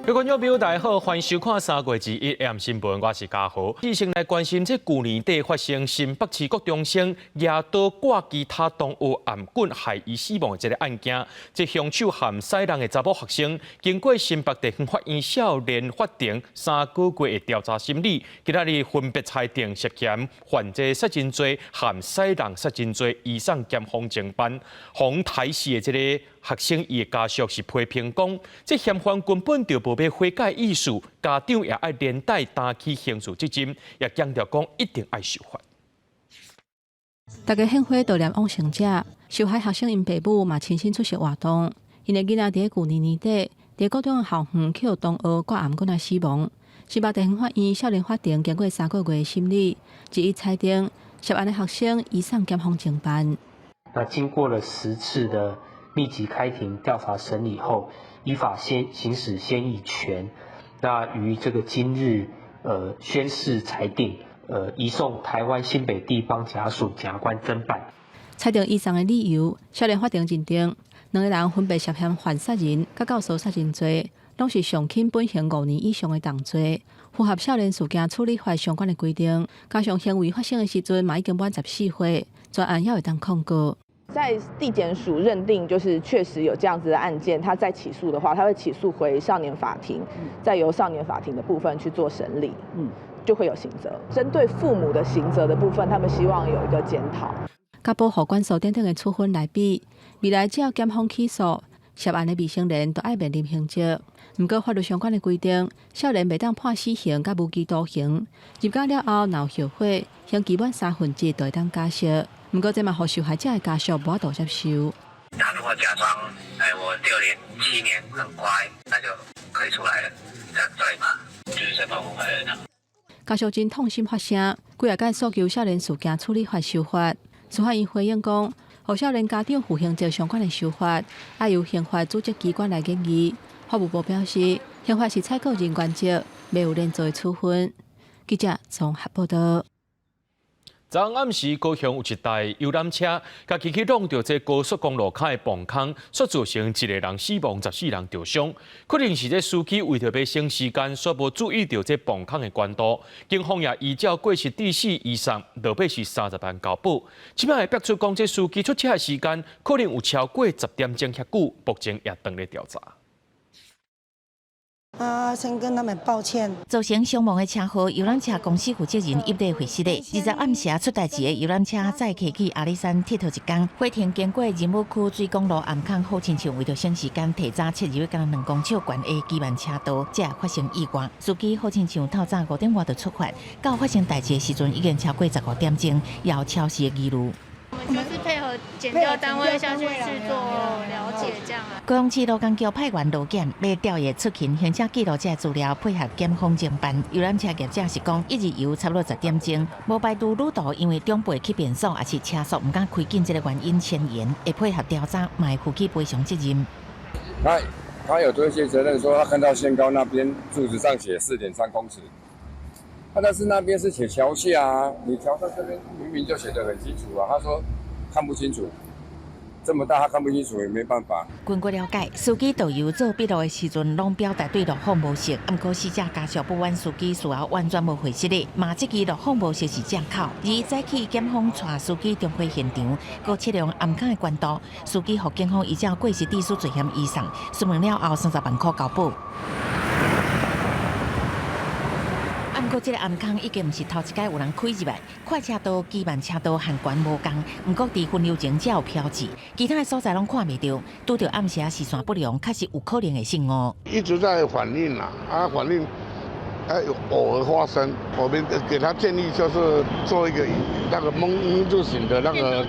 各位觀眾朋友，大家好，歡迎收看3月21 AM 新聞，我是嘉豪。首先來關心，這舊年底發生新北市國中生舉刀割其他同學頷頸害伊死亡的這个案件，這兇手含殺人的查某學生，經過新北地方法院少年法庭3個月的調查審理，今仔日分別裁定涉嫌犯這殺人罪含殺人殺人罪，移送檢方偵辦。予刣死的這个學生伊的家屬是批評講，這嫌犯根本就無欲悔改意思，家長也愛連帶擔起刑事責任，也強調講一定愛受罰。大家獻花悼念往生者，受害學生𪜶爸母嘛親身出席活動。𪜶的囡仔佇咧舊年年底，佇國中校園予同學割頷頸仔死亡。新北地方法院少年法庭經過3個月的審理，一一裁定涉案的學生移送檢方偵辦。那經過了10次的密集開庭調查審理後，依法先行使先議權，那於這個今日，宣示裁定，移送台灣新北地方檢察署檢察官偵辦。裁定移送的理由，少年法庭認定兩個人分別涉嫌犯殺人佮教唆殺人罪，攏是上輕本刑5年以上的重罪，符合少年事件處理法相關的規定。加上行為發生的時陣嘛已經滿14歲，專案猶會當控告。在地檢署認定，就是確實有這樣子的案件，他再起訴的話，他會起訴回少年法庭，再由少年法庭的部分去做審理，就會有刑責。針對父母的刑責的部分，他們希望有一個檢討。佮保護管束等等的處分來比，未來只要檢方起訴，涉案的未成年都愛面臨刑責。毋過法律相關的規定，少年袂當判死刑佮無期徒刑。入監了後，若有後悔，刑期滿1/3就會當假釋。毋過這嘛，予受害者的家屬無法度接受。他如果假裝，哎，我6年7年很乖，那就可以出來了，這樣對嗎？就是在保護壞人。家屬真痛心發聲，幾仔擺訴求少年事件處理法修法。司法院回應講，予少年家長負刑責相關的修法，愛由刑法主責機關來研議。法務部表示，刑法是採個人原則，袂有連坐處分。記者綜合報道。昨暗時，高雄有一台遊覽車，共機去挵著這高速公路跤的磅空，煞造成一个人死亡，14人著傷。可能是這司機為著欲省時間，煞無注意著這磅空的懸度。警方也依照過失致死移送，落尾是30萬交保。這擺會逼出講，這司機出車的時間可能有超過10點鐘遐久，目前也正咧調查。啊，先跟他們抱歉。造成傷亡的車禍，遊覽車公司負責人入內回釋的。20暗時出代誌的遊覽車載客去阿里山𨑨迌一工，火停經過仁武區水公路頷空，好親像為著省時間，提早切入敢若2公尺懸的機慢車道，才會發生意外。司機好親像透早5點外就出發，到發生代誌的時陣已經超過15點鐘，有超時的疑慮。我們就是配合檢調單位下去去做了解，這樣啊。高雄市勞工局派員路檢，欲調閱出勤行車記錄這資料，配合檢方偵辦。遊覽車業者是講，一日遊差不多十點鐘，無排除旅途因為長輩去便所，抑是車速毋敢開緊這個原因遷延，會配合調查，嘛會負起賠償責任。他有推卸責任，說他看到限高那邊柱子上寫4.3公尺，但是那邊是寫橋下啊，你橋上這邊明明就寫得很清楚啊，他說看不清楚。這麼大，他看不清楚也沒辦法。根據了解，司機導遊做筆錄的時陣，攏表達對路況無熟。毋過死者家屬不滿司機事後完全無回釋的，罵這支路況無熟是藉口。而早起檢方帶司機重回現場，閣測量頷空的懸度，司機予警方依照過失致死罪嫌移送，詢問了後30萬塊交保。毋過，這个頷空已經毋是頭一擺有人開入來，快車道、機慢車道限懸無仝，毋過佇分流前才有標誌，其他的所在攏看袂著。拄著暗時視線不良，確實有可能會失誤。一直在反映啦，啊反映，偶爾發生，我們給他建議就是做一個那個蒙字形的那個。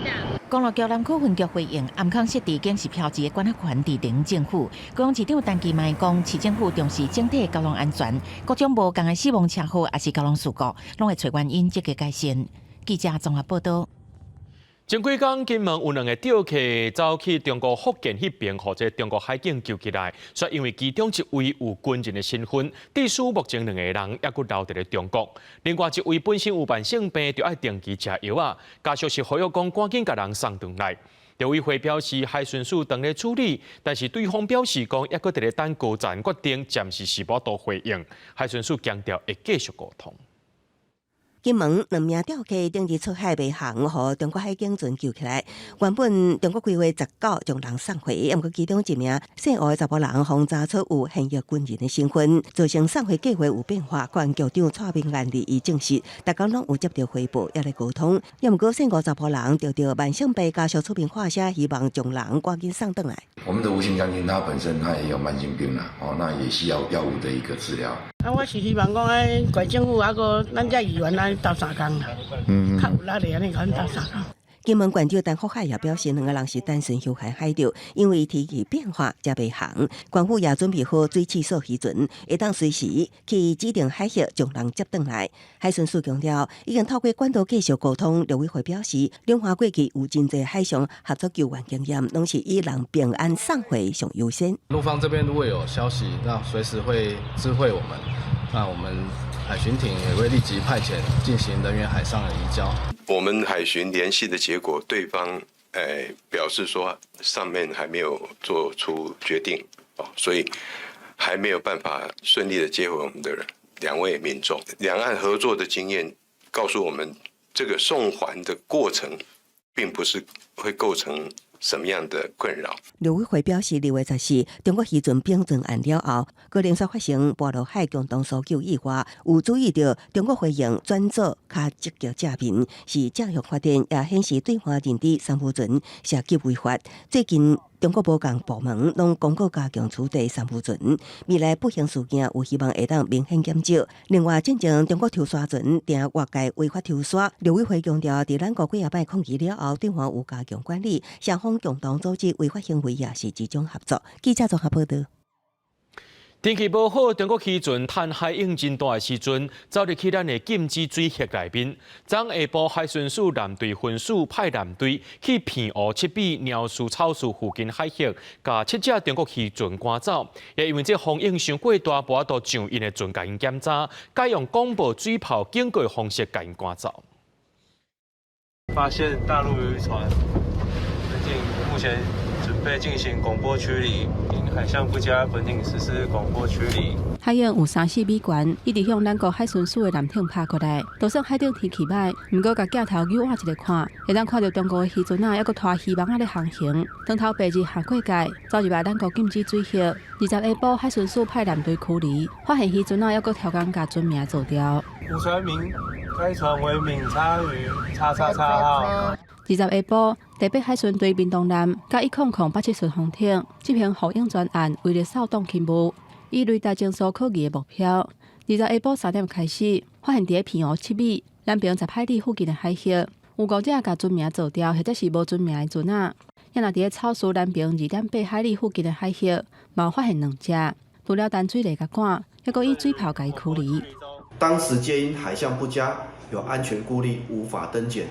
公路局南區分局回應，頷空設置警示標誌的管轄權佇地方政府。高雄市長陳其邁講，市政府重視整體交通安全，各種無仝的死亡車禍抑是交通事故，攏會揣原因積極改善。記者綜合報道。前幾工金門有兩个釣客走去中國福建彼邊，予這中國海警救起來，煞因為其中一位有軍人的身份，致使目前兩个人猶閣留佇咧中國。另外一位本身有慢性病，著愛定期食藥仔，家屬是呼籲講趕緊共人送轉來。陸委會表示海巡署正咧處理，但是對方表示講，猶閣佇咧等高層決定，暫時是無法回應。海巡署強調會繼續溝通。金門兩名釣客頂日出海迷航，予中國海警船救起來。原本中國規劃19將人送回，毋過其中一名姓吳的查埔人，予查出有現役軍人的身份，造成送回計劃有變化。國安局長蔡明彥日伊證實，逐工攏有接著回報，猶咧溝通。毋過姓吳查埔人著著慢性病，家屬出面發聲，希望將人趕緊送轉來。我們的吳姓將軍，他本身他也有慢性病啦，哦，那也需要藥物的一個治療。啊，我是希望講，哎，縣政府啊閣咱遮議員來鬥相共啦，較有力的按呢共阮鬥相共。金門縣長陳福海也表示，兩個人是單純休閒海釣，因為天氣變化才迷航。縣府也準備好水試索漁船，會當隨時去指定海域將人接轉來。海巡署強調，已經透過管道繼續溝通。陸委會表示，兩岸過去有真濟海上合作救援經驗，攏是以人平安送回上優先。陸方這邊如果有消息，那隨時會知會我們。那我們海巡艇也會立即派遣進行人員海上的移交。我們海巡聯繫的結果，對方表示說上面還沒有做出決定，哦，所以還沒有辦法順利的接回我們的兩位民眾。兩岸合作的經驗告訴我們，這個送還的過程，並不是會構成什麼樣的困擾？陸委會表示，2月14，中國漁船併撞岸了後，閣連續發生波羅海共同搜救意外，有注意著中國回應轉做較積極正面，是正向發展，也顯示對岸認知三無船涉及違法。最近中國無仝部門攏公告加強處置三無船，未來不幸事件有希望會當明顯減少。另外，進前中國抽沙船佇外界違法抽沙，陸委會強調，佇咱國幾仔擺抗議了後，對岸有加強管理，雙方共同阻止違法行為也是一種合作。記者綜合報導。天氣無好，中國漁船趁海湧真大的時陣，走入去咱的禁止水域內面。昨下晡海巡署南隊分署派艦隊去澎湖七尾鳥嶼草嶼附近海域，共七隻中國漁船趕走。也因為這風湧傷過大，無法度上𪜶的船共𪜶檢查，改用廣播水炮警告的方式共𪜶趕走。發現大陸漁船，目前準備進行廣播驅離，因海象不佳，本艇實施廣播驅離。海湧有三四米懸，一直向咱國海巡署的艦艇拍過來。就算海頂天氣䆀，毋過共鏡頭扭倚一下看，會當看著中國的漁船仔，猶閣拖漁網仔咧航行。當頭白日行過界，走入來咱國禁止水域。20下晡，海巡署派艦隊驅離，發現漁船仔猶閣刁工共船名做掉。吳船名，該船為閩叉魚叉叉叉號。20下晡，台北海巡隊屏東艦佮100887順風艇執行護鷹專案，威力掃蕩勤務，以雷達偵搜可疑的目標。20下晡3點開始，發現佇咧澎湖七尾南平10海里附近的海域，有五隻共船名做掉，或者是無船名的船仔。也若佇咧草嶼南平2.8海里附近的海域，嘛發現兩隻。除了淡水螺共趕，猶閣以水炮共伊驅離。當時皆因海象不佳，有安全顧慮，無法登檢，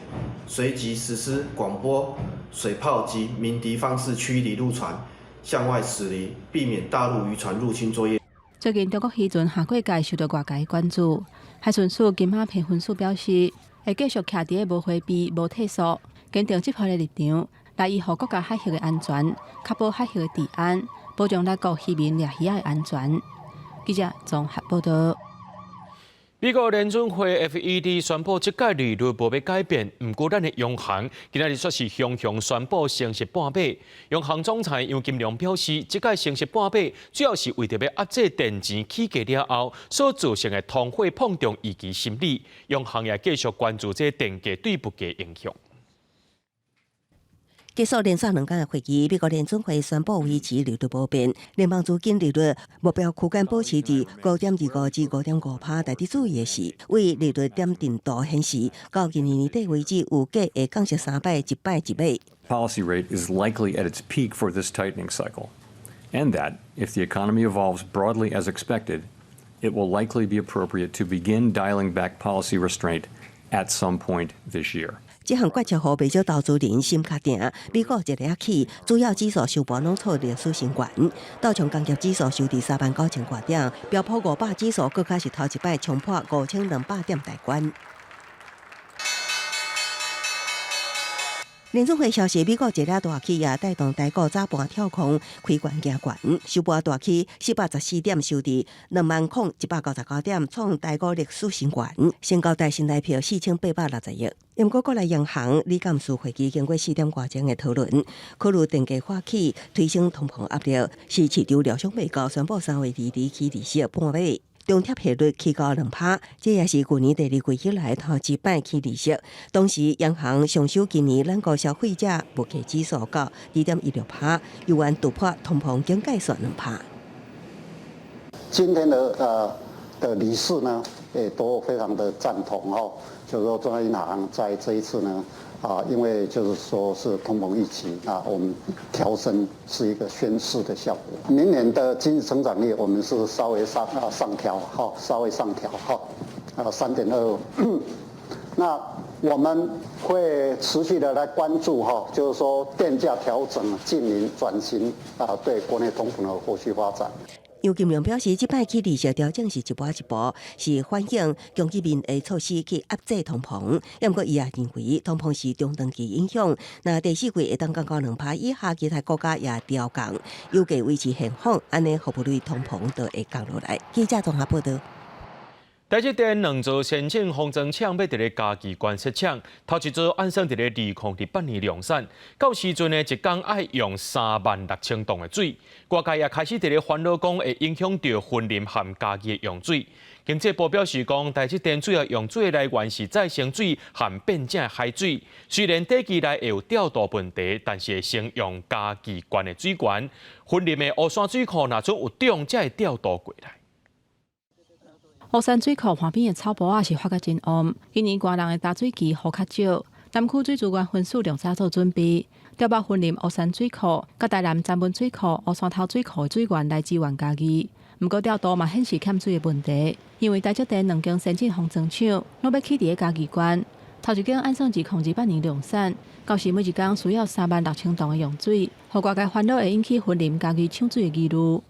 隨即實施廣播、水炮及鳴笛方式驅離陸船，向外駛離，避免大陸漁船入侵作業。最近中國漁船行過界受到外界關注，海巡署金馬澎分署表示，會繼續徛佇咧無迴避、無退縮，堅定執法的立場，來維護國家海域的安全，確保海域的治安，保障咱國漁民掠魚仔的安全。記者綜合報導。美國聯準會 FED 宣布，這屆利率無欲改變。毋過，咱的央行今仔日煞是雄雄宣布升息半碼。央行總裁楊金龍表示，這屆升息半碼主要是為著欲壓制電錢起價了後所造成的通貨膨脹預期心理。央行也繼續關注這電價對物價影響。結束連續兩工的會議，美國聯準會宣布維持利率無變，聯邦資金利率目標區間保持佇5.25至5.5%。值得注意的是，對利率點陣圖顯示，到今年年底為止，預計會降息三擺，一擺一碼。 Policy rate is likely at its peak for this tightening cycle, and that if the economy evolves broadly as expected, it will likely be appropriate to begin dialing back policy restraint at some point this year. 這項決策予袂少投資人心較定，美股一下起，主要指數收盤攏創歷史新高，道瓊工業指數收佇39,000外點，標普500指數閣較是頭一擺衝破5200點大關。聯準會消息，美國一個大起也帶動台股早盤跳空開懸行懸，收盤大起414點，收佇20,199點，創台股歷史新高，成交台新台票4860億。毋過國內央行理監事會議經過4點外鐘的討論，考慮定價發起推升通膨壓力，是市場料想袂到宣布3月22日起利息半碼。中貼利率起高2趴，這也是舊年第二季以來頭一擺起利息。同時，央行上修今年咱國消費者物價指數到2.16趴，猶原突破通膨警戒線2趴。今天的理事呢，也都非常的贊同哦，就是說中央銀行在這一次呢，因為就是說是通膨預期啊，我們調升是一個宣示的效果。明年的經濟成長率，我們是稍微上調哈，稍微上調哈，3.25。那我們會持續的來關注哈，就是說電價調整、淨零轉型啊，對國內通膨的後續發展。楊金龍表示，這擺起利息調整是一步一步，是反映經濟面的措施去壓制通膨。毋過，伊也認為通膨是中長期影響，若第四季會當降到2趴以下，其他國家也調降，油價維持現況，按呢服務類通膨就會降落來。記者綜合報道。台積電兩座先進封裝廠欲佇咧嘉義縣設廠，頭一座按算佇咧2028年量產，到時陣呢，一工愛用36,000噸的水。外界也開始佇咧煩惱講會影響著雲林和嘉義的用水。經濟部表示講，台積電主要用水來源是再生水和變井海水。雖然短期內會有調度問題，但是會先用嘉義縣的水源。雲林的烏山水庫若準有漲，才會調度過來。烏山水庫旁邊的草埔仔是發甲真旺，今年寒人的焦水期雨較少，南區水資源分署量早做準備，調撥雲林烏山水庫、佮台南三文水庫、烏山頭水庫的水源來支援嘉義。毋過調度嘛顯示欠水的問題，因為台積電兩間先進封裝廠攏欲起佇咧嘉義縣，頭一間按算2028年量產，到時每一工需要36,000噸的用水，予外界煩惱會引起雲林嘉義搶水的疑慮。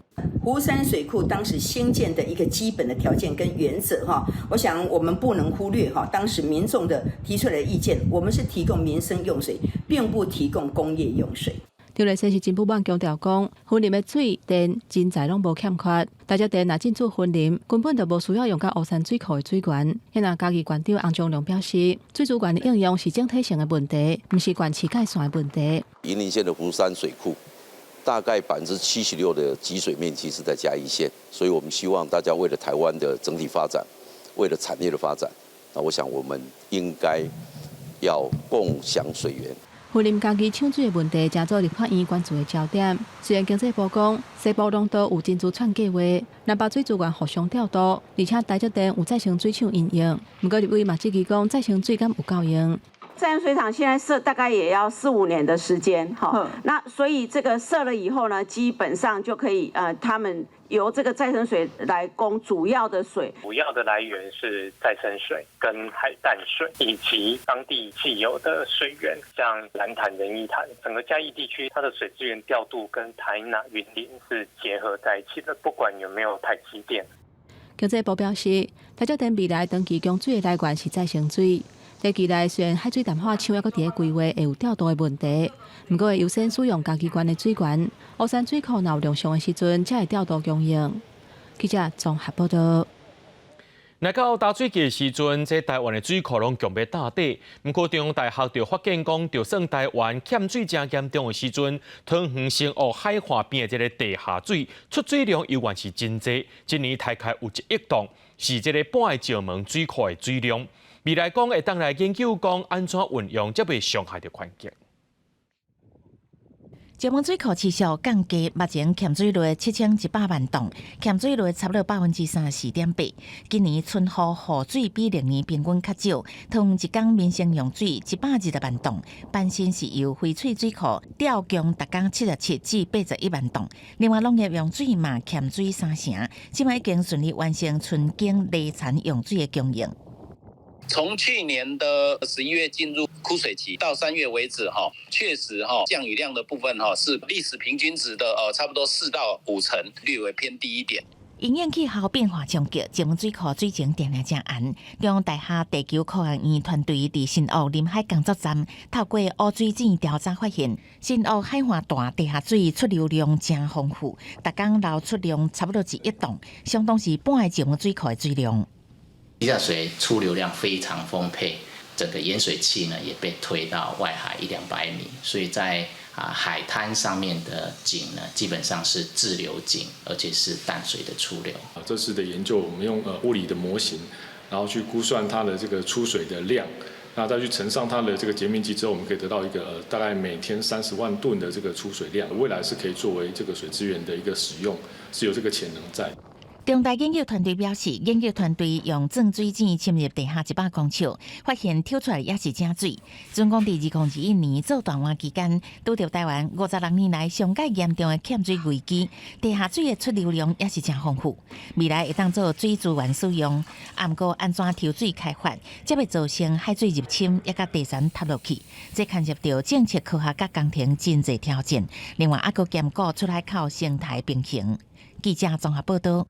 湖山水庫當時興建的一個基本的條件跟原則，哈，我想我們不能忽略哈，當時民眾的提出來的意見，我們是提供民生用水，並不提供工業用水。張麗生是真不滿強調講，雲林的水電人才攏無欠缺，台積電若進駐雲林，根本就無需要用到烏山水庫的水源。若嘉義縣長洪忠良表示，水資源的應用是整體性的問題，毋是縣市界線的問題。雲林縣的湖山水庫，大概76%的集水面積是在嘉義縣，所以我們希望大家為了台灣的整體發展，為了產業的發展，那我想我們應該要共享水源。雲林嘉義搶水的問題，成做立法院關注的焦點。雖然經濟部講西部攏都有珍珠串計劃，南北水資源互相調度，而且台積電有再生水廠營用，毋過立委嘛質疑講再生水敢有夠用。再生水廠現在設大概也要四五年的時間，哈，那所以這個設了以後呢，基本上就可以，他們由這個再生水來供主要的水。主要的來源是再生水跟海淡水，以及當地既有的水源，像蘭潭、仁義潭，整個嘉義地區它的水資源調度跟台南、雲林是結合在一起的，不管有沒有台積電。經濟部表示，台積電未來長期供水的來源是再生水。短期內雖然海水淡化廠猶閣佇咧規劃會有調度的問題，毋過會優先使用嘉義縣的水源。烏山水庫若有量上的時陣，才會調度供應。記者綜合報道。來到焦水季的時陣，這台灣的水庫攏強欲膽底。毋過中央大學就發現講，就算台灣欠水誠嚴重的時陣，桃園新屋海岸邊的這个地下水出水量猶原是真濟，一年大概有1億噸，是這个半个石門水庫的水量。未來講會當來研究講按怎運用，才袂傷害著環境。石門水庫持續降低目前欠水率7100萬噸，欠水率差不多34.8%。今年春雨雨水比歷年平均較少，桃園一工民生用水120萬噸，半身是由翡翠水庫調供逐工77至81萬噸。另外農業用水嘛欠水三成，這擺已經順利完成春耕犁田用水的供應。從去年的11月進入枯水期到3月為止，哈，確實哈降雨量的部分哈是歷史平均值的，差不多4到5成，略微偏低一點。因應氣候變化衝擊，石門水庫水情定定誠絚。中央大學地球科學院團隊佇新屋臨海工作站，透過污水井調查發現，新屋海岸段地下水出流量誠豐富，逐工流出量差不多一億噸，相當是半個石門水庫的水量。地下水出流量非常豐沛，整個鹽水汽呢也被推到外海一兩百米，所以在海灘上面的井呢，基本上是自流井，而且是淡水的出流。這次的研究，我們用物理的模型，然後去估算它的這個出水的量，那再去乘上它的這個截面積之後，我們可以得到一個大概每天30萬噸的這個出水量，未來是可以作為這個水資源的一個使用，是有這個潛能在。中大研究團隊表示，研究團隊用鑽水井深入地下100公尺，發現抽出來也是正水。準講佇2021年做斷旱期間，拄著台灣56年來上蓋嚴重的欠水危機，地下水的出流量也是誠豐富。未來會當做水資源使用，毋過按怎抽水開發，才會造成海水入侵，抑佮地層塌落去，這牽涉著政策、科學佮工程真濟挑戰。另外，猶閣兼顧出海口生態平衡。記者綜合報導。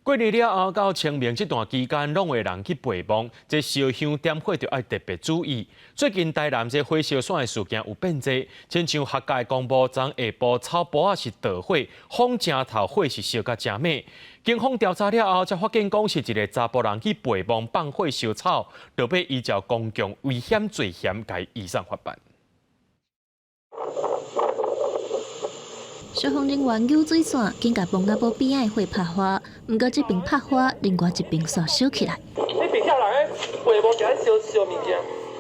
過年了後到清明這段期間，攏會人去陪墓，這燒香點火就愛特別注意。最近台南這火燒線的事件有變濟，親像客家公墓昨下晡草埔仔是著火，風誠頭火是燒甲誠猛。警方調查了後，才發現講是一個查埔人去陪墓放火燒草，就欲依照公共危險罪嫌共移送法辦。消防人員扭水線，緊共墓仔埔邊仔的火拍花，毋過這邊拍花，另外一邊煞燒起來。你別叫人咧，陪墓佇咧燒燒物件。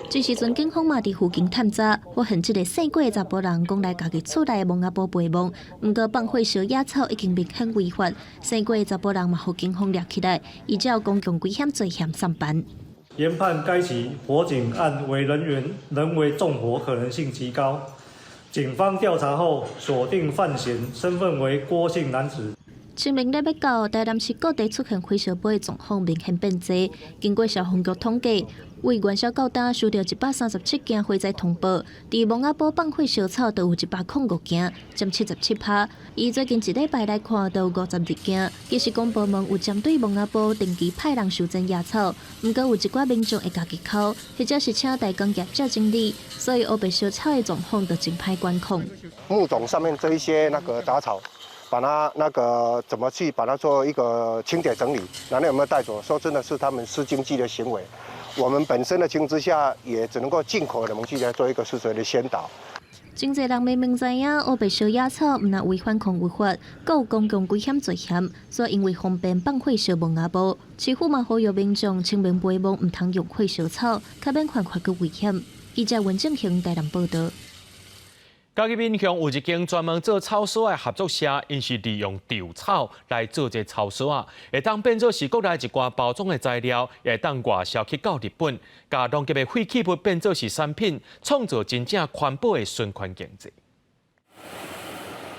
這時陣警方嘛佇附近探查，發現這個姓郭的查埔人講來家己厝內的墓仔埔陪墓，毋過放火燒野草已經明顯違法，姓郭的查埔人嘛予警方掠起來，依照公共危險罪嫌送辦。研判該起火警案為人員人為縱火可能性極高。警方調查後鎖定犯嫌，身份為郭姓男子。清明節欲到，台南市各地出現火燒埔的狀況明顯變濟。經過消防局統計，為元宵到今收到137件火災通報，佇墓仔埔放火燒草就有105件，佔77%。以最近一禮拜來看，就有52件。其實公部門有針對墓仔埔定期派人修剪野草，毋過有一寡民眾會家己摳，或者是請代工業者整理，所以烏白燒草的狀況就真歹管控。墓冢上面這一些那個雜草，把它那個怎麼去把它做一個清潔整理，然後有沒有帶走？說真的是他們私經濟的行為。我們本身的情之下，也只能夠盡可能去來做一個適時的宣導。真濟人明明知影烏白燒野草，毋但違反空域法，閣有公共危險罪嫌，所以因為方便放火燒墓仔埔，市府嘛呼籲民眾清明陪墓毋通用火燒草，較免犯法閣危險。記者文正興台南報導。嘉義民雄有一間專門做草索的合作社，𪜶是利用稻草來做這草索仔，會當變做是國內一寡包裝的材料，也會當外銷去到日本，共農業的廢棄物變做是產品，創造真正環保的循環經濟。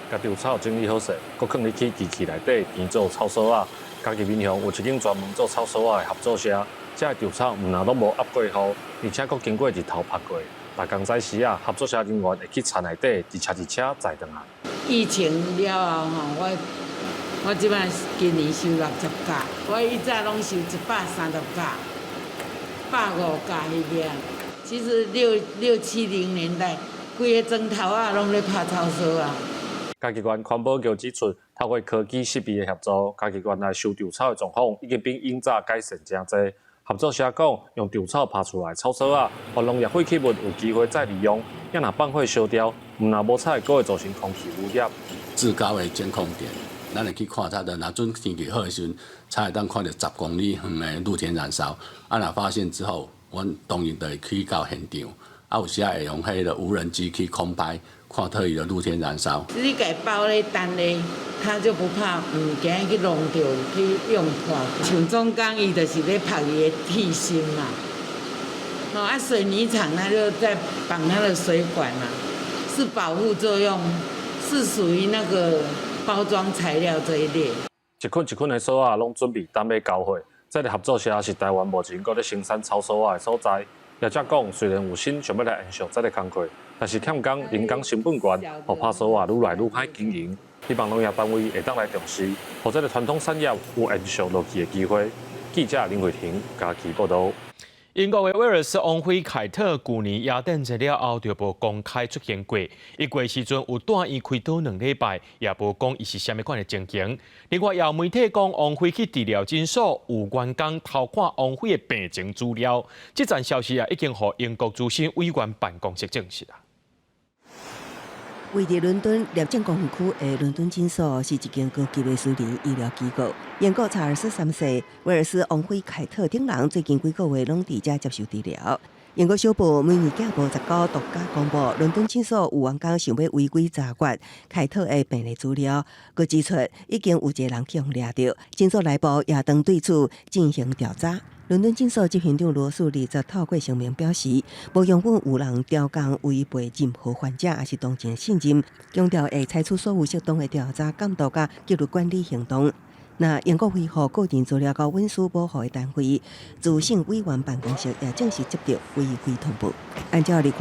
共稻草整理好勢，閣囥入去機器內底研做草索仔。嘉義民雄有一間專門做草索仔的合作社，這个稻草毋但攏無壓過雨，而且閣經過日頭曬過。逐工早時啊，合作社人員會去田內底，一車一車載轉來。疫情了後吼，我這擺今年收60甲，我以前攏收130甲、150甲彼個。其實六七零年代，規个莊頭仔攏咧拍草索仔。嘉義縣環保局指出，透過科技設備的協助，嘉義縣內收稻草的狀況已經比以早改善誠濟。合作社講，用稻草拍出來草索仔，予農業廢棄物有機會再利用。也若放火燒掉，毋但無彩，閣會造成空氣污染。至高的監控點，咱會去看它的，若陣天氣好的時陣，才會當看著10公里遠的露天燃燒。啊，若發現之後，阮當然就會去到現場。啊，有時會用彼个無人機去空拍，看佗位的露天燃燒。你共包咧單咧，他就不怕，毋驚去弄著去用破。像中鋼伊就是咧曝伊的鐵芯嘛。哦，啊，水泥廠它就在綁它的水管嘛，是保護作用，是屬於那個包裝材料這一類。一捆一捆的索仔攏準備等欲交貨。這个合作社是台灣目前閣咧生產草索仔的所在。業者講，雖然有心想欲來延續這个工課，但是欠工人工成本懸，予拍索仔愈來愈歹經營。希望農業單位會當來重視，予這個傳統產業有延續落去的機會。記者林慧婷嘉義報導。英國的威爾斯王妃凱特舊年耶誕節了後就無公開出現過，伊過時陣有蹛院開刀兩禮拜，也無講伊是啥物款的情形。另外，也有媒體講王妃去治療診所有員工偷看王妃的病情資料，這層消息啊已經予英國資訊委員辦公室證實啦。位佇倫敦聶政公園區的倫敦診所是一間高級的私人醫療機構。英國查爾斯三世、威爾斯王妃凱特等人最近幾個月攏佇遮接受治療。英國小報《每日鏡報》19獨家公布，倫敦診所有員工想欲違規查閱凱特的病歷資料，閣指出已經有一個人去予掠著，診所內部也當對此進行調查。倫敦診所執行長羅素20透過聲明表示，無容許有人刁工違背任何患者抑是同情信任，強調會採取所有適當的調查、監督佮紀律管理行動。那英國維護個人資料佮隱私保護的單位資訊委員辦公室也正式接到違規通報。按照2018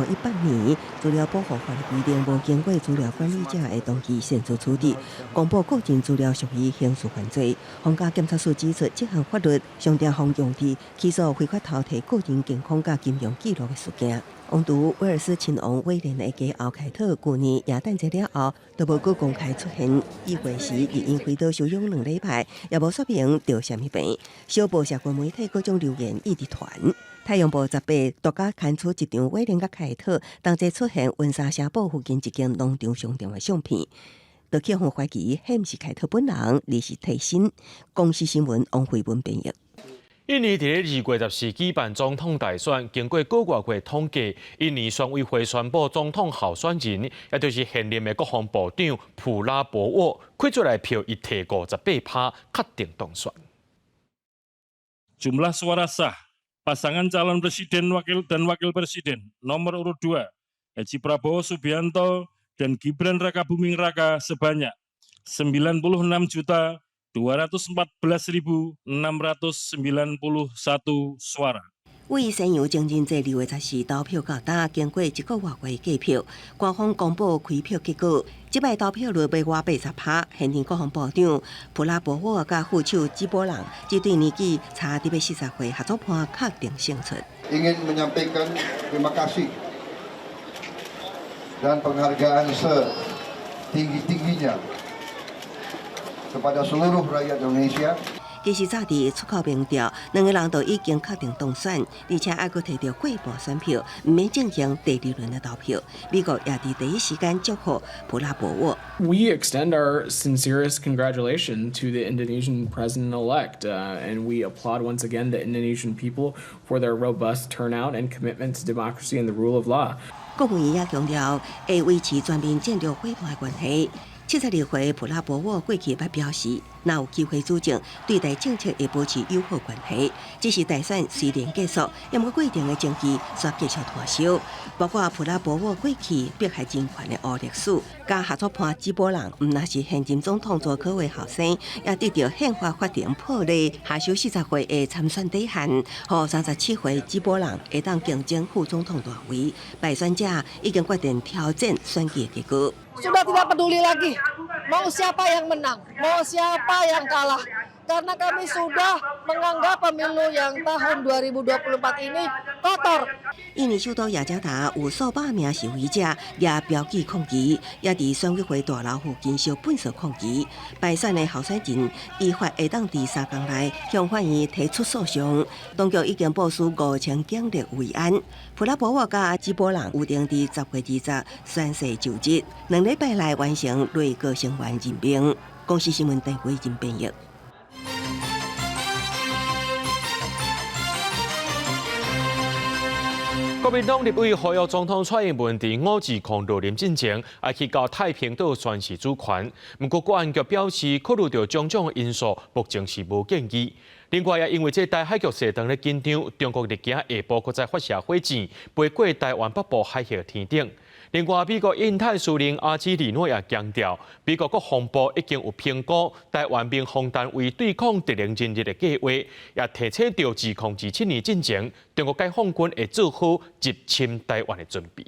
年資料保護法的規定，無經過資料管理者的同意擅自處置、公布個人資料屬於刑事犯罪。皇家檢察署指出，這項法律常常予用佇起訴非法偷提個人健康佮金融記錄的事件。王儲威爾斯親王威廉的繼後凱特，舊年耶誕節了後，都無閣公開出現。伊過時入院開刀休養2禮拜，也無說明著啥物病。小報社群媒體各種留言一直傳。太陽報18獨家刊出一張威廉佮凱特同齊出現溫莎城堡附近一間農場商店的相片，就去予懷疑，彼毋是凱特本人，而是替身。公視新聞王慧文編譯。印尼佇咧2月14舉辦總統大選，經過個外月統計，印尼選委會宣布總統候選人，也就是現任的國防部長普拉博沃，開出來票伊提58%，確定當選。 Jumlah suara sah pasangan calon presiden wakil dan wakil presiden nomor urut 2 Haji Prabowo Subianto dan Gibran Rakabuming Raka sebanyak 96.214.691 suara。為西洋情人節2月14投票到今，經過一個外月計票，官方公布開票結果，這擺投票率欲倚80%。現任國防部長普拉博沃佮副手吉布朗，這對年紀差特別40歲，合作伴確定勝出。 Ingin menyampaikan terima kasih dan penghargaan setinggi-tingginya kepada seluruh rakyat Indonesia。其實早佇出口民調，兩个人都已經確定當選，而且還閣提著過半選票，毋免進行第二輪的投票。美國也佇第一時間祝賀普拉博沃。 We extend our sincerest congratulations to the Indonesian president-elect, and we applaud once again the Indonesian people for their robust turnout and commitment to democracy and the rule of law. 國務院也強調，會維持全面戰略夥伴關係。72歲普拉博沃過去捌表示，若有機會主政，對台政策會保持友好關係。只是大選雖然結束，毋過過程的爭議煞繼續拖燒。包括普拉博沃過去迫害人權的烏歷史，佮合作伴吉布朗，毋但是現任總統佐科維後生，也得著憲法法庭破例，下修40歲的參選底線，予37歲吉布朗會當競爭副總統大位。敗選者已經決定挑戰選舉結果。 Sudah tidak peduli lagi mau siapa yang menang, mau siapa yang kalah. Karena kami sudah menganggap pemilu yang tahun 2024 ini kotor. 印尼首都雅加達有數百名示威者舉標記抗議，也佇選委會大樓附近燒糞掃抗議。敗選的候選人依法會當佇3工內向法院提出訴訟。當局已經部署5000警力維安。普拉博沃佮吉布朗預定佇10月20宣誓就職，2禮拜內完成內閣成員任命。公視新聞陳慧仁編譯。國民黨立委呼籲總統蔡英文佇520落任進前，愛去到太平島宣示主權。毋過國安局表示，考慮著種種因素，目前是無建議。另外，也因為這台海局勢當咧緊張，中國日今下晡閣再發射火箭，飛過台灣北部海峽天頂。另外，美國印太司令阿基里諾也強調，美國國防部已經有評估台灣民防單位對抗敵人人力的計劃，也提醒著2027年進前，中國解放軍會做好入侵台灣的準備。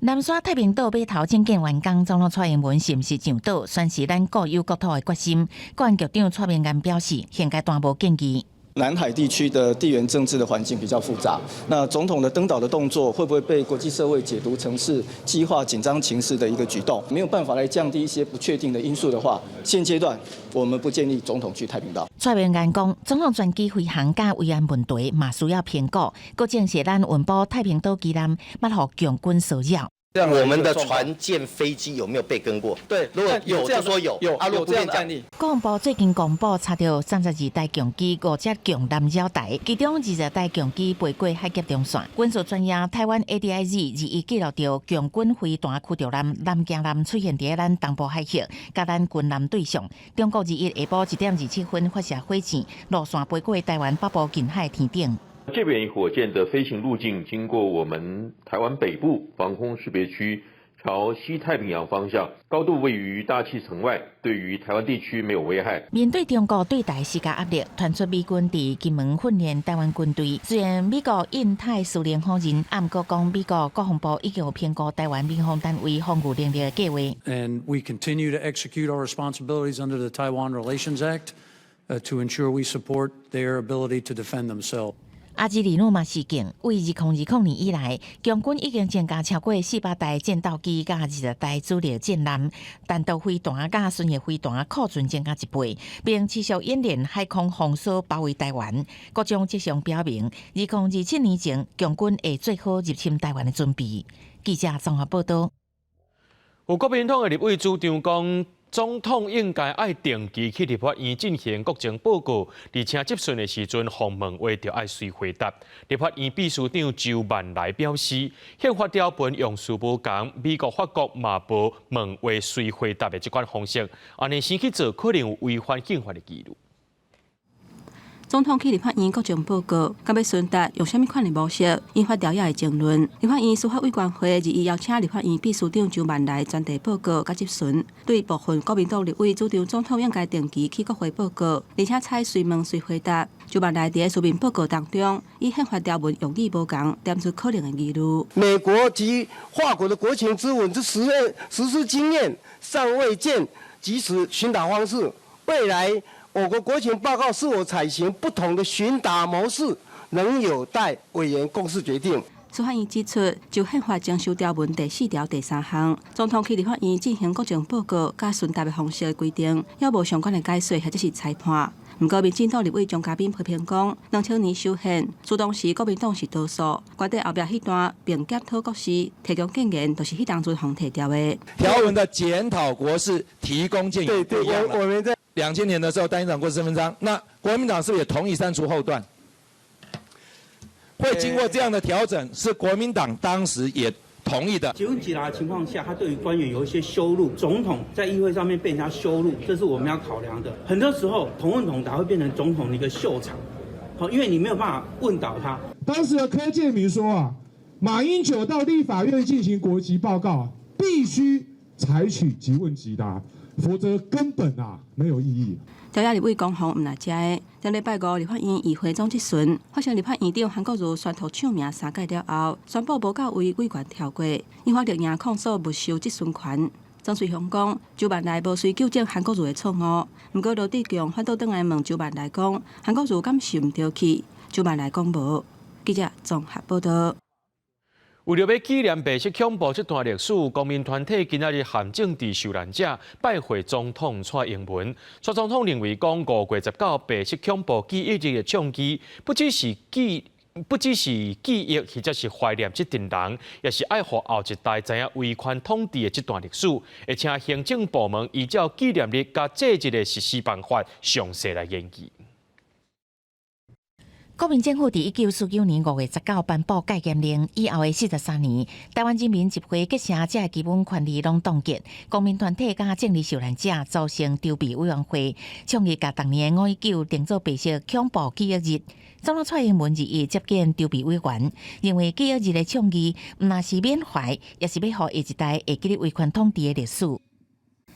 南沙太平島碼頭興建完工，總統蔡英文是毋是上島，宣示咱固有國土的決心。國安局長蔡明彥表示，現階段無建議。南海地區的地緣政治的環境比較複雜，那總統的登島的動作會不會被國際社會解讀成是激化緊張情勢的一個舉動？沒有辦法來降低一些不確定的因素的話，現階段我們不建議總統去太平島。蔡明彥講，總統專機飛行佮維安問題嘛需要評估，閣證實咱穩保太平島基艦毋予共軍騷擾。我們的船艦飛機有沒有被跟過？對，如果有就說有，有啊，如果這樣的案例。國防部最近公布查著32台共機、五隻共艦繞台，其中20台共機飛過海峽中線。軍事專家台灣 ADIZ 21記錄著共軍飛彈驅逐艦、南京艦出現佇咱東部海域，佮咱軍艦對上。中國21下晡1點27分發射火箭，路線飛過台灣北部近海天頂。這枚火箭的飛行路徑經過我們台灣北部防空識別區，朝西太平洋方向，高度位於大氣層外，對於台灣地區沒有危害。面對中國對台施加壓力，傳出美軍佇金門訓練台灣軍隊。雖然美國印太司令否認，毋過講美國國防部已經有評估台灣民防單位防禦能力的計劃。 And we continue to execute our responsibilities under the Taiwan Relations Act to ensure we support their ability to defend themselves. 阿茲利努馬事件，為2020年以來，共軍已經增加超過400台戰鬥機、佮20台主力戰艦、彈道飛彈佮巡弋飛彈庫存增加一倍，並持續演練海空封鎖包圍台灣。各種跡象表明，2027年前，共軍會做好入侵台灣的準備。記者綜合報道。有國民黨的立委主張講，總統應該愛定期去立法院進行國情報告，而且質詢的時陣，訪問話著愛隨回答。立法院秘書長周萬來表示，憲法條文用詞無仝，美國、法國嘛無問話隨回答的這款方式，按呢先去做，可能有違反憲法的疑慮。總統去立法院國情報告，佮欲詢答用啥物款的模式，引發朝野的爭論。立法院司法委員會21邀請立法院秘書長周萬來專題報告佮質詢，對部分國民黨立委主張總統應該定期去國會報告，而且採隨問隨回答。周萬來佇書面報告當中，以憲法條文用語無仝，點出可能的疑慮。美國及法國的國情諮文之實驗實施經驗尚未見即時詢答方式，未來，我國國情報告是否採行不同的詢答模式，仍有待委員共識決定。司法院指出，就憲法增修條文第4條第3項，總統去立法院進行國情報告佮詢答的方式的規定，猶無相關的解說或者是裁判。毋過，民進黨立委鍾嘉賓批評講，2000年修憲，雖當時國民黨是多數，關鍵後壁彼段並檢討國事，提供建言，就是彼當陣予提掉的。條文的檢討國事提供建議。對對，我們在 2000年的時候，單一黨國事分章，那國民黨是不是也同意刪除後段？會經過這樣的調整，是國民黨當時也同意的。詢問即答的情況下，他對於官員有一些羞辱，總統在議會上面被人家羞辱，這是我們要考量的。很多時候，同問同答會變成總統的一個秀場，好，因為你沒有辦法問倒他。當時的柯建銘說啊，馬英九到立法院進行國情報告，必須採取即問即答，否則根本啊沒有意義。朝野立委攻防毋但遮个，頂禮拜五立法院議會總質詢，發現立法院長韓國瑜宣讀唱名三擺了後，宣布無到位委員跳過，引發綠營控訴沒收質詢權。莊瑞雄講，周萬來無隨糾正韓國瑜的錯誤，毋過羅智強反倒轉來問周萬來講，韓國瑜敢受毋著氣？周萬來講無。記者綜合報道。為著欲紀念白色恐怖這段歷史，公民團體今仔日函政治受難者拜會總統蔡英文。蔡總統認為講5月19白色恐怖記憶日的倡議，不只是記憶，或者是懷念這陣人，也是愛予後一代知影威權統治的這段歷史。而且行政部門依照紀念日佮祭日的實施辦法，詳細來研究。國民政府佇1949年5月19頒布戒嚴令以後的43年，台灣人民集會結社這个基本權利攏凍結。公民團體佮政治受難者組成籌備委員會，倡議共逐年的5.19定做白色恐怖記憶日。總統蔡英文21接見籌備委員，認為記憶日的倡議毋但是緬懷，也是欲予下一代會記得威權統治的歷史。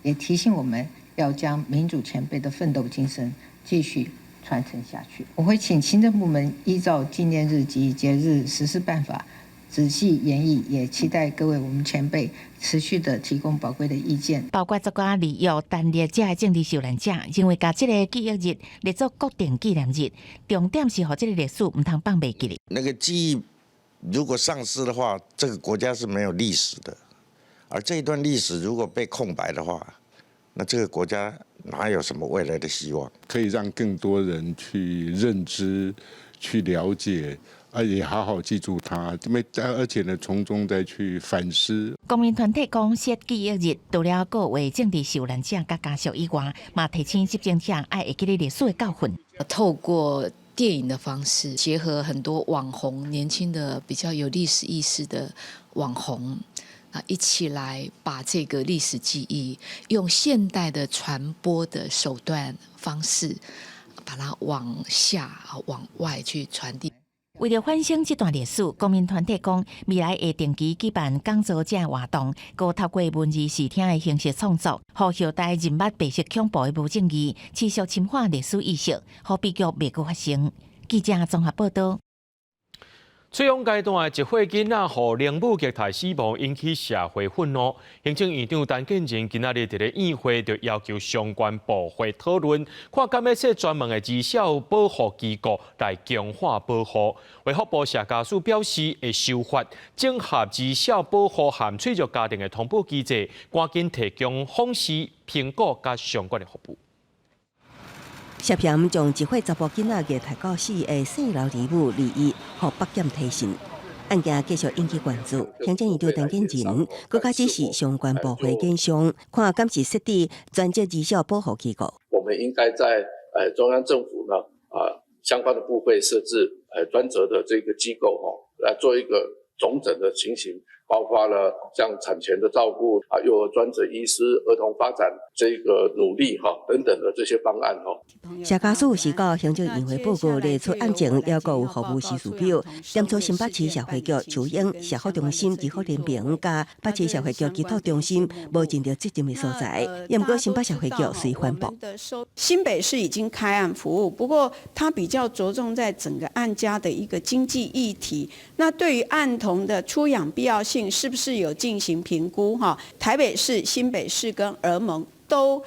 也提醒我們要將民主前輩的奮鬥精神繼續傳承下去。我會請行政部門依照紀念日及節日實施辦法，仔細研議，也期待各位我們前輩持續的提供寶貴的意見。包括作家李約、陳列這个政治受難者，認為共這个記憶日列做國定紀念日，重點是予這个歷史毋通放袂記咧。那個記憶如果喪失的話，這個國家是沒有歷史的。而這一段歷史如果被空白的話，那這個國家哪有什麼未來的希望？可以讓更多人去認知、去了解，而且好好記住它，而且呢，從中再去反思。公民團體講設記憶日，除了告慰政治受難者佮家屬以外，嘛提醒執政者愛會記得歷史的教訓。透過電影的方式，結合很多網紅、年輕的比較有歷史意識的網紅，啊，一起來把這個歷史記憶用現代的傳播的手段方式，把它往下、往外去傳遞。為著反省這段歷史，公民團體講未來會定期舉辦講座這活動，閣透過文字視聽的形式創作，予後代認捌白色恐怖的無正義，持續深化歷史意識，予悲劇袂閣發生。記者綜合報道。出養階段的一歲囡仔，予靈母虐待死亡，引起社會憤怒。行政院長陳建仁今仔日佇咧院會就要求相關部會討論，看敢欲設專門的兒少保護機構來強化保護。衛福部社家署表示，會修法整合兒少保護和脆弱家庭的通報機制，趕緊提供訪視、評估佮相關的服務。涉嫌將一歲查埔囡仔虐待到死的姓劉兒母李伊，予北檢提訊，案件繼續引起關注。行政院長陳建仁閣較指示相關部會研商，看敢是設置專職兒少保護機構。我們應該在中央政府呢啊相關的部會設置專責的這個機構哦，來做一個總整的情形，包括了像產前的照顧啊，幼兒專責醫師、兒童發展這個努力哈等等的這些方案哈。社家署是到行政院會報告列出案情，抑閣有服務時序表，點出新北市社會局樹英社福中心、兒福聯盟佮北市社會局基托中心無盡著責任的所在。毋過新北社會局隨反駁。新北市已經開案服務，不過它比較着重在整個案家的一個經濟議題。那對於案童的出養必要性，是不是有進行評估？哈，台北市、新北市跟兒盟都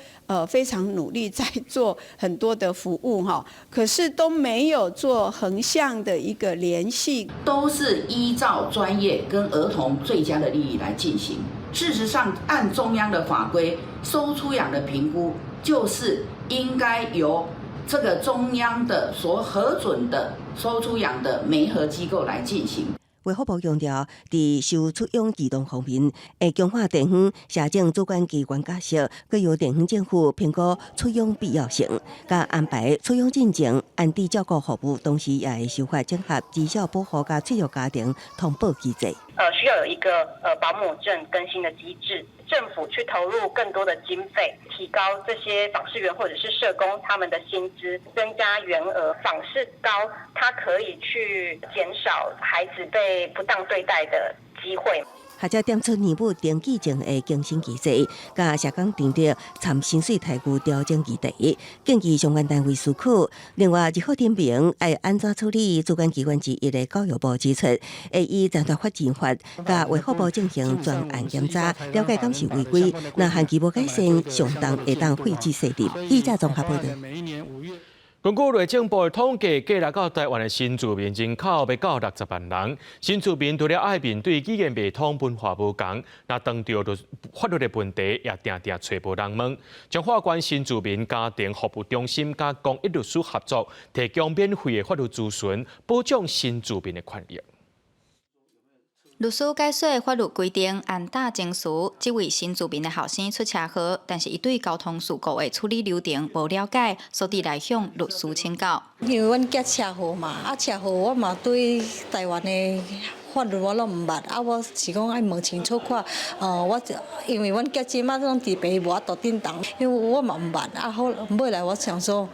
非常努力在做很多的服務哈，可是都沒有做橫向的一個聯繫，都是依照專業跟兒童最佳的利益來進行。事實上，按中央的法規，收出養的評估就是應該由這個中央的所核准的收出養的媒合機構來進行。衛福部強調，佇收出養兒童方面，會強化地方社政主管機關角色，閣由地方政府評估出養必要性，佮安排出養進程、安置照顧服務，同時也會修法整合兒少保護佮脆弱家庭通報機制。需要有一個保姆證更新的機制，政府去投入更多的經費，提高這些訪視員或者是社工他們的薪資，增加員額，訪視高，它可以去減少孩子被不當對待的機會。學者點出年母登記證的更新機制，佮社工定著參薪水待遇調整議題，建議相關單位思考。另外，兒福聯盟愛按怎處理？主管機關之一的教育部指出，會依殘疾發展法，佮衛福部進行專案檢查，了解敢是違規。若限期無改善，上重會當廢止設立。記者綜合報道。根據內政部的統計，過來到台灣的新住民人口欲到60萬人。新住民除了愛面對語言袂通、文化無仝，若當著法律的問題，也定定揣無人問。彰化縣新住民家庭服務中心佮公益律師合作，提供免費的法律諮詢，保障新住民的權益。律師解說法律規定，按大程序，這位新住民的後生出車禍，但是伊對交通事故的處理流程無了解，所以來向律師請教。因為阮囝車禍嘛，啊車禍我嘛對台灣的法律我攏毋捌，啊我是講愛問清楚看，我因為阮囝這馬攏佇爸無法度振動，因為我嘛毋捌，啊好尾來我想說，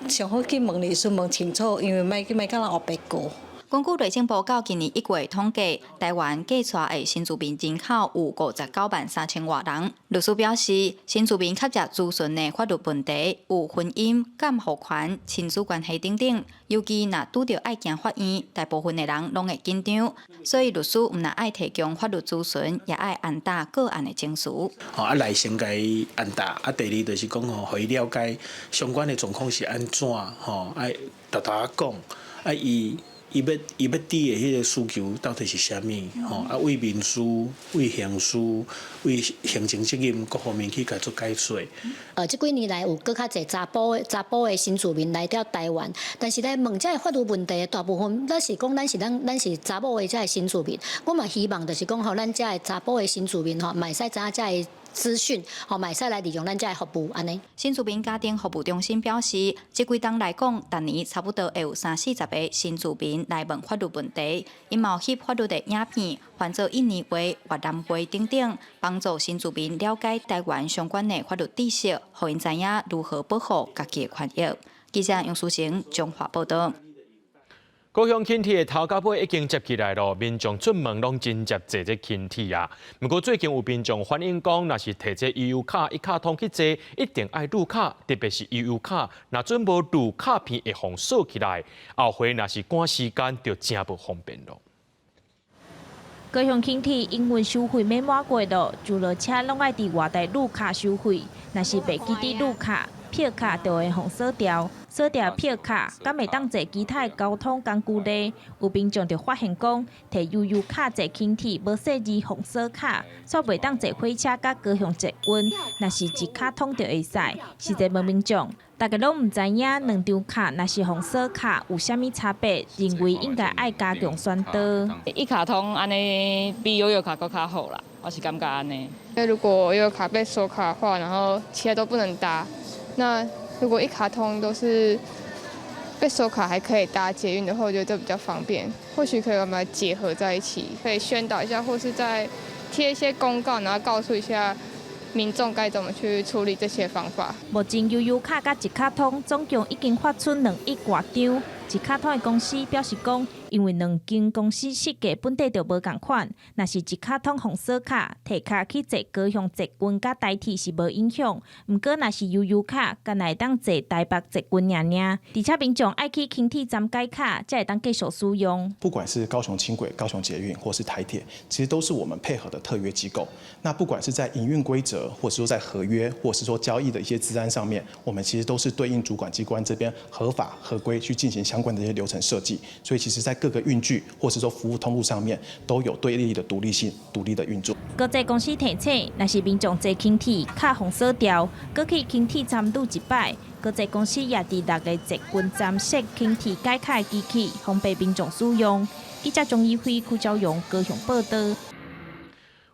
上好去問律師問清楚，因為莫去莫共人烏白告。根據內政部到今年1月統計，台灣嫁娶的新住民人口有59萬3千外人。律師表示，新住民較濟諮詢的法律問題有婚姻、監護權、親子關係等等，尤其若拄著愛行法院，大部分的人攏會緊張，所以律師毋但愛提供法律諮詢，也愛按答個案的程序。吼，來先共伊按答，第二就是講吼，予伊了解相關的狀況是按怎，吼，愛沓沓仔講，伊欲佇的彼个需求到底是啥物？吼，對民事、對刑事、對行政責任各方面去共做解說。這幾年來有閣較濟查埔的新住民來到台灣，但是咧問這个法律問題，大部分咱是講咱是查某的這个新住民，我嘛希望就是講吼，咱這个查埔的新住民吼，嘛會使知影這个資訊，吼，嘛會使來利用咱這个服務按呢。新住民家庭服務中心表示，這幾冬來講，逐年差不多會有三四十个新住民來問法律問題，𪜶嘛有翕法律的影片，翻做印尼話、越南話等等，幫助新住民了解台灣相關的法律知識，予𪜶知影如何保護家己的權益。記者楊書成彰化報導。高雄輕鐵的頭到尾已經接起來囉，民眾出門攏真捷坐這輕鐵啊。毋過最近有民眾反映講，若是提這悠遊卡一卡通去坐，一定愛綠卡，特別是悠遊卡，若準無綠卡片會予鎖起來，後回若是趕時間就誠無方便囉。高雄輕鐵營運收費欲滿月囉，上落車攏愛佇外台綠卡收費，若是袂記得綠卡，票卡就會予鎖掉，鎖掉票卡，敢會當坐其他的交通工具咧？有民眾就發現講，提悠遊卡坐輕鐵無細膩予鎖卡，煞袂當坐火車佮高雄捷運，若是一卡通就會使。實際問民眾，大家攏毋知影兩張卡若是予鎖卡有啥物差別，認為應該愛加強宣導。一卡通按呢比悠遊卡閣較好啦，我是感覺按呢。因為如果悠遊卡被鎖卡的話，然後其他都不能搭。那如果一卡通都是被鎖卡，還可以搭捷運的話，我覺得這比較方便。或許可以把它結合在一起，可以宣導一下，或是再貼一些公告，然後告訴一下民眾該怎麼去處理這些方法。目前悠遊卡佮一卡通總共已經發出2億外張。一卡通的公司表示講，因為兩間公司設計本底就無仝款，若是一卡通予鎖卡，提卡去坐高雄捷運佮台鐵是無影響。毋過若是悠遊卡，干焦會當坐台北捷運爾爾。而且民眾愛去輕鐵站改卡，才會當繼續使用。不管是高雄輕軌、高雄捷運，或是台鐵，其實都是我們配合的特約機構。那不管是在營運規則，或是說在合約，或是說交易的一些資安上面，我們其實都是對應主管機關這邊合法合規去進行相關的一些流程設計。所以其實，在各個運具或是說服務通路上面，都有對立的獨立性、獨立的運作。國際公司提醒，若是民眾坐輕鐵卡予鎖掉，閣去輕鐵站拄一擺。國際公司也佇六个捷運站設輕鐵改卡的機器，方便民眾使用。記者鍾一輝、邱昭榮高雄報導。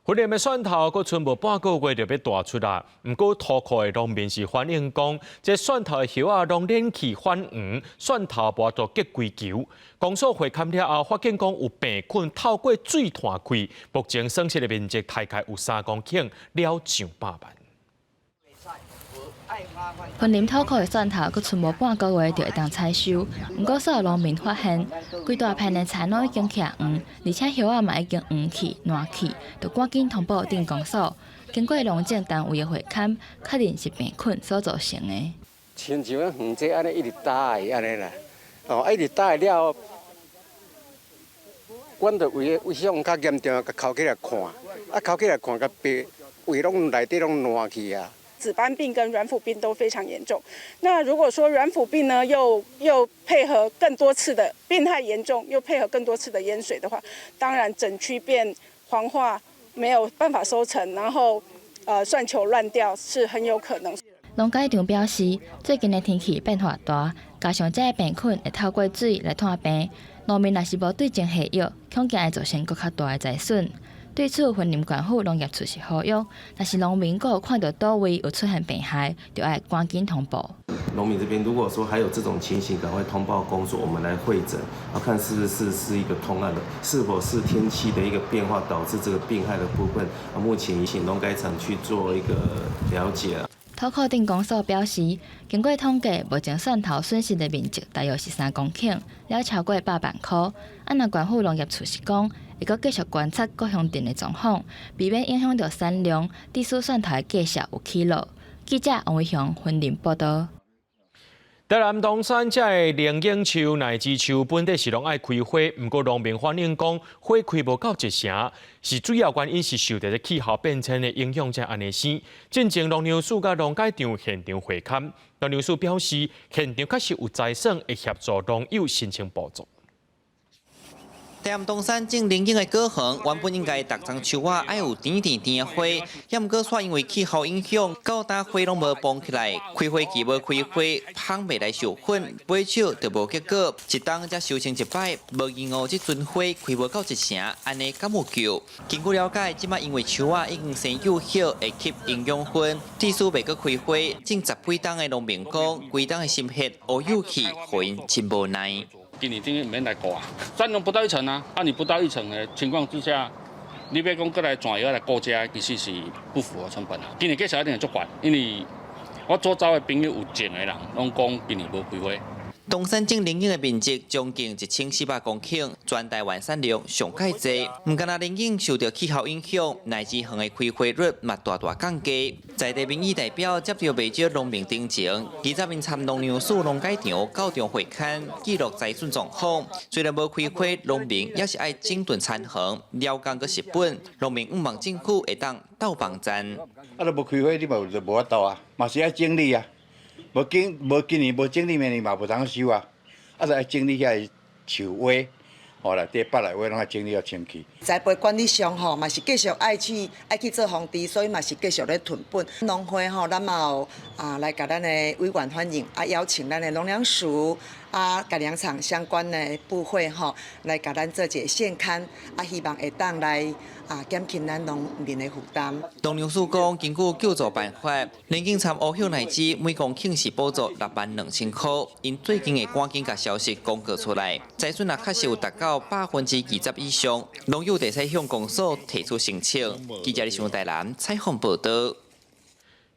雲林的蒜頭閣賰無半個月就欲大出啦。毋過土庫的農民是反映講，這蒜頭的葉仔攏染去反黃，蒜頭無法度結規球。公所會勘了後，發現講有病菌透過水傳開，目前損失的面積大概有3公頃，了上百萬。雲林土庫的蒜頭閣賰無半個月就會當採收，毋過所有農民發現，規大片的田攏已經起黃，而且葉仔嘛已經黃去、爛去，就趕緊通報鎮公所。經過農政單位的會勘，確認是病菌所造成的。親像阮園子按呢一直焦去按呢啦，哦，一直焦去了後，阮就為為啥較嚴重，共剾起來看，剾起來看，共白胃攏內底攏爛去啊。紫斑病跟軟腐病都非常嚴重。那如果說軟腐病呢，又配合更多次的病害嚴重，又配合更多次的淹水的話，當然整區變黃化，沒有辦法收成，然後蒜球亂掉是很有可能。農改場表示，最近的天氣變化大，加上這个病菌會透過水來傳病，農民若是無對症下藥，恐驚會造成閣較大的災損。對此，雲林縣府農業處是呼籲，若是農民閣有看著佗位有出現病害，就愛趕緊通報。農民這邊如果說還有這種情形，趕快通報公所，我們來會診，看是不是是一個通案的，是否是天氣的一個變化導致這個病害的部分，目前請農改場去做一個了解。土庫鎮公所表示，經過統計，目前蒜頭損失的面積大約是3公頃，了超過100萬箍。啊，若縣府農業處是講，會閣繼續觀察各鄉鎮的狀況，避免影響著產量，致使蒜頭的價數有起落。記者王偉雄雲林報導。台南東山這个龍眼樹、乃枝樹本底是攏愛開花，毋過農民反映講，花開無夠一成，是主要原因是受著這氣候變遷的影響才按呢生。進前農糧署佮農改場現場會勘，農糧署表示，現場確實有災損，會協助農友申請補助。台南東山種龍眼的果園，原本應該逐叢樹仔愛有甜甜甜的花，也毋過煞因為氣候影響，到今花攏無膨起來，開花期無開花，芳袂來授粉，尾手就無結果，一冬才收成一擺，無疑哦，這陣花開無夠一成，按呢敢有救？根據了解，這擺因為樹仔已經生幼葉，會吸營養分，致使袂閣開花。種十幾冬的農民講，規冬的心血烏有去，予𪜶真無奈。今年頂毋免來顧啊，產量不到一成啊，啊你不到一成的情況之下，你欲講閣來轉藥來顧這，其實是不符合成本啊。今年價錢一定會足懸，因為我周遭的朋友有種的人，攏講今年無開花。東山種龍眼的面積將近1400公頃，全台灣產量上蓋濟。毋干焦龍眼受著氣候影響，乃枝園的開花率嘛大大降低。在地民意代表接著袂少農民陳情，20日參農糧署農改場到場會勘，記錄災損狀況。雖然無開花，農民也是愛整頓田園，了工閣蝕本。農民向望政府會當鬥幫贊。啊，都無開花，你嘛就無法度啊，嘛是愛整理啊。無今無今年無整理，明年嘛無通收啊！啊，就愛整理遐個樹葦，吼內底腹內葦攏愛整理予清氣。栽培管理上吼，嘛是繼續愛去做防治，所以嘛是繼續咧囤本。農會吼，咱嘛有啊來共咱的委員反映，啊邀請咱的農糧署啊、改良場相關的部會吼，來共咱做一個現勘，啊希望會當來啊減輕咱農民的負擔。農糧署講，根據救助辦法，龍眼摻烏葉乃枝每公頃是補助6萬2千箍。𪜶最近會趕緊共消息公告出來，災損若確實有達到20%以上，農友會使向公所提出申請。記者李上台南採訪報導。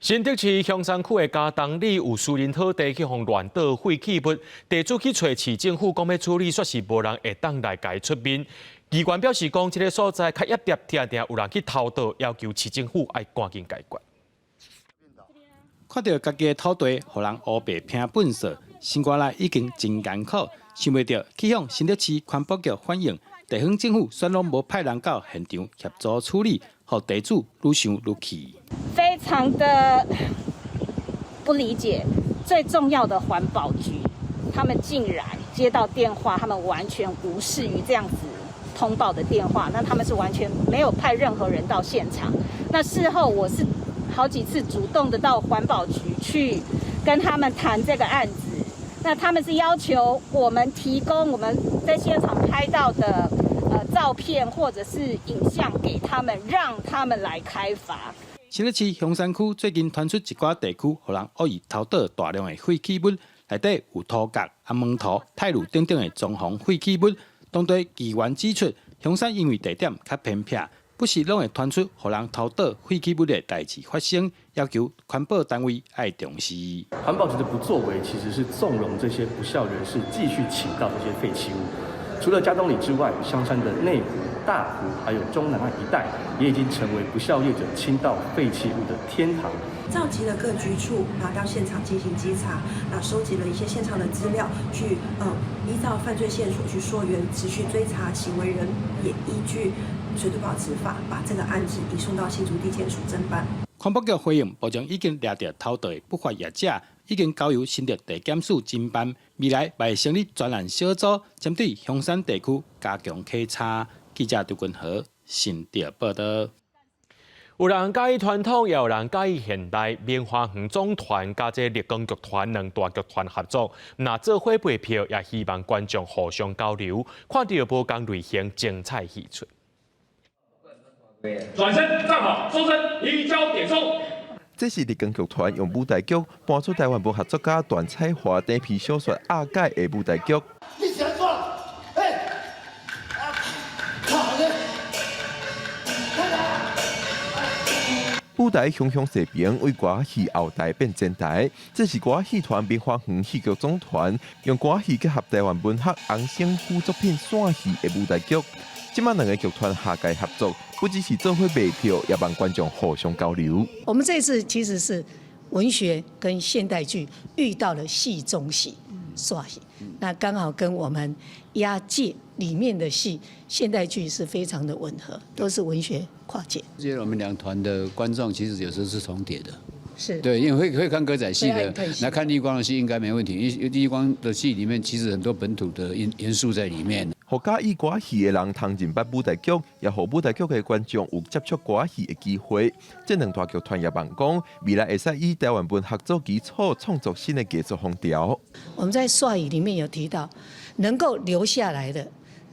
新竹市香山區的嘉東里有私人土地去予亂倒廢棄物，地主去揣市政府講欲處理，煞是無人會當來共伊出面。議員表示講，這个所在較挹碟，定定有人去偷倒，要求市政府愛趕緊解決。看著家己的土地，予人烏白拼糞掃，生活來已經真艱苦，想袂著去向新竹市環保局反映，地方政府煞攏無派人到現場協助處理，予地主愈想愈氣。非常的不理解，最重要的環保局，他們竟然接到電話，他們完全無視於這樣子通報的電話，那他們是完全沒有派任何人到現場。那事後我是好幾次主動的到環保局去跟他們談這個案子，那他們是要求我們提供我們在現場拍到的照片或者是影像給他們，讓他們來開罰。新竹市香山區最近傳出一寡地區，予人惡意偷倒大量的廢棄物，內底有塗角、啊門塗、泰鋁等等的裝潢廢棄物。當地議員指出，香山因為地點較偏僻，不時攏會傳出予人偷倒廢棄物的代誌發生，要求環保單位愛重視。環保局的不作為，其實是縱容這些不肖人士繼續傾倒這些廢棄物。除了嘉東里之外，香山的內湖、大湖，還有中南岸一帶，也已經成為不肖業者傾倒廢棄物的天堂。召集了各局處，然後到現場進行稽查，那收集了一些現場的資料，去依照犯罪線索去溯源，持續追查行為人，也依據水土保持法，把這個案子移送到新竹地檢署偵辦。環保局回應，目前已經掠著偷倒的不法業者，已經交由新竹地檢署偵辦。未來會成立專案小組，針對香山地區加強稽查。記者張君和新竹報導。有人佮意傳統，也有人佮意現代。明華園總團佮這立光劇團兩大劇團合作，若做伙賣票，也希望觀眾互相交流，看著無仝類型精彩戲出。轉身站好，收身，移交點數。這是立光劇團用舞台劇搬出臺灣文學作家段彩華短篇小說《阿改》的舞台劇。你是按怎？欸！啊！靠！舞台雄雄踅平為歌仔戲後台變前台，這是歌仔戲團明華園戲劇總團用歌仔戲結合台灣文學洪勝夫作品散戲的舞台劇。這擺兩个劇團下屆合作，不只是做伙賣票，也幫觀眾互相交流。我們這次其實是文學跟現代劇遇到了戲中戲、散戲，那剛好跟我們押解裡面的戲現代劇是非常的吻合，都是文學跨界。覺得我們兩團的觀眾其實有時候是重疊的，是對，因為會看歌仔戲的，來看立光的戲應該沒問題，因為立光的戲裡面其實很多本土的元素在裡面。予佮意歌仔戲的人通認捌舞台劇，也予舞台劇的觀眾有接觸歌仔戲的機會。這兩大劇團也望講，未來會使以台灣文學做基礎，創作新的藝術風潮。我們在煞語裡面有提到，能夠留下來的，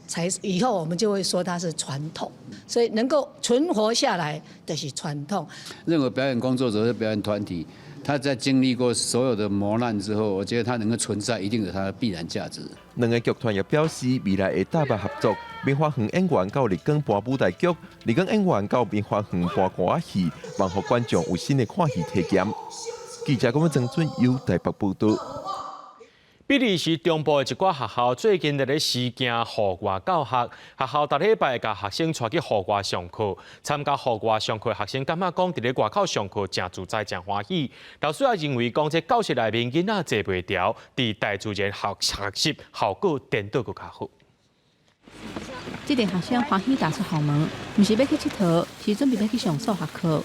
才以後我們就會說它是傳統。所以能夠存活下來的是傳統。任何表演工作者或表演團體，他在經歷過所有的磨難之後，我覺得他能夠存在，一定有它的必然價值。兩个劇團也表示，未來會搭配合作，明華園演員到麗江搬舞台劇，麗江演員到明華園搬歌仔戲，望予觀眾有新的看戲體驗。記者講曾俊佑台北報道。比利時中部的一寡學校最近佇咧實行戶外教學，學校逐禮拜共學生帶去戶外上課。參加戶外上課的學生感覺講，佇咧外口上課誠自在、誠歡喜。老師也認為講，這教室內面囡仔坐袂牢，佇大自然學學習效果顛倒閣較好。這陣學生歡喜踏出校門，毋是欲去𨑨迌，是準備欲去上數學課。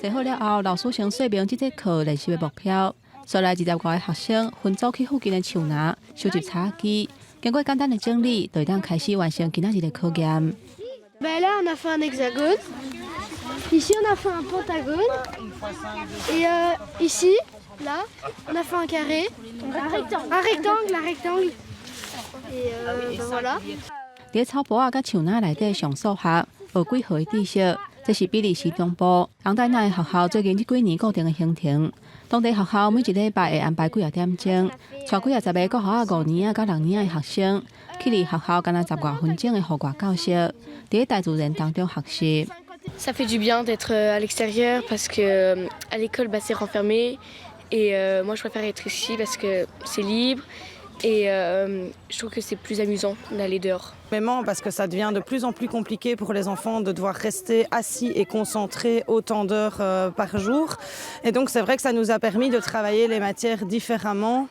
坐好了後，老師先說明這節課練習的目標。紲來25個學生分組去附近的樹林收集草枝，經過簡單的整理，就會當開始完成今仔日的考驗。 Ben là, on a fait un hexagone. Ici, on a fait un pentagone. Et ici, là, on a fait un carré. Un rectangle. Un rectangle, un rectangle. Et ben voilà. 佇草埔仔佮樹林內底上數學，學幾何的知識，這是比利時中部昂代納的學校最近這幾年固定的行程。當地學校每一禮拜會安排幾仔點鐘，帶幾仔十个國小仔五年仔佮六年仔的學生，去離學校干焦十外分鐘的戶外教室，佇大自然當中學習。 Ça fait du bien d'être à l'extérieur parce que à l'école bah, c'est renfermé et moi je préfère être ici parce que c'est libre et je trouve que c'est plus amusant d'aller dehors. Même parce que ça devient de plus en plus compliqué pour les enfants de devoir rester assis et concentrés autant d'heures par jour. Et donc c'est vrai que ça nous a permis de travailler les matières différemment.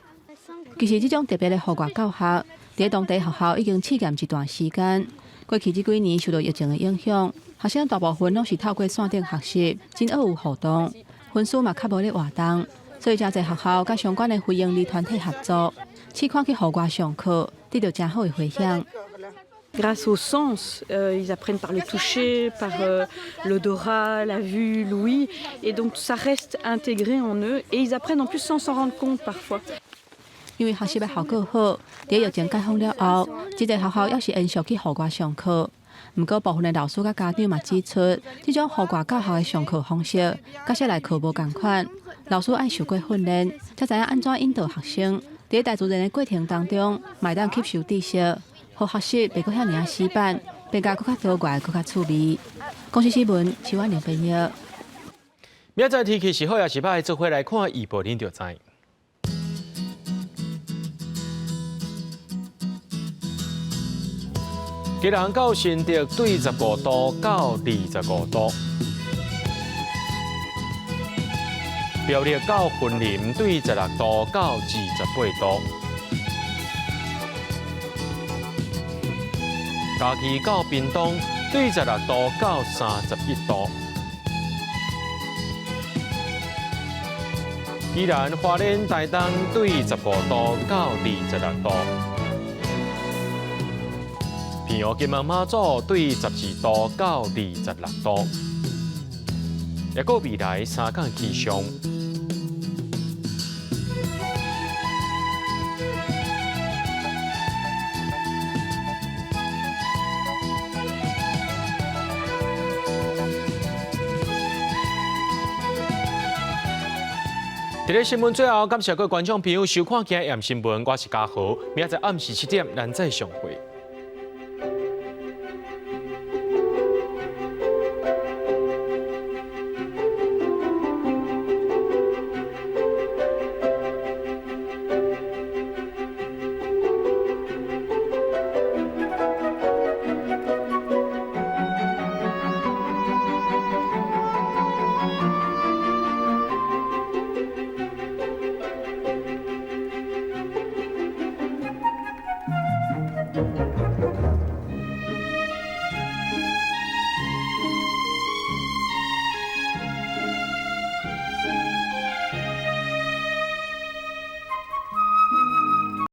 其實這種特別的戶外教學，佇當地學校已經試驗一段時間。過去這幾年受到疫情的影響，學生大部分攏是透過線頂學習，真少有互動，分數嘛較無咧活動，所以誠濟學校佮相關的非營利團體合作，試看去戶外上課，得到誠好的迴響。 Grâce aux sens, ils apprennent par le toucher, par l'odorat, la vue, l'ouïe, et donc ça reste intégré en eux, et ils apprennent en plus sans s'en rendre compte parfois. 因為學習的效果好，佇疫情解封了後，這個學校猶是延續去戶外上課。毋過部分的老師佮家長嘛指出，這種戶外教學的上課方式，佮室內課無仝款。老師愛受過訓練，才知影按怎引導學生。佇大自然的過程當中，嘛會當吸收知識，予學習袂閣遐爾仔死板，變甲閣較多元、閣較趣味。公視新聞，徐婉玲編譯。明仔載天氣是好抑是䆀，做伙來看預報，恁就知。基隆到新竹對15度到25度，苗栗到雲林對16度到28度，嘉義到屏東對16度到31度，宜蘭花蓮台東對15度到26度。澎湖金門馬祖對12度到26度，抑閣未來三工氣象。佇咧新聞最後，感謝各位觀眾朋友收看今日新聞，我是嘉豪，明仔載暗時7點，咱再相會。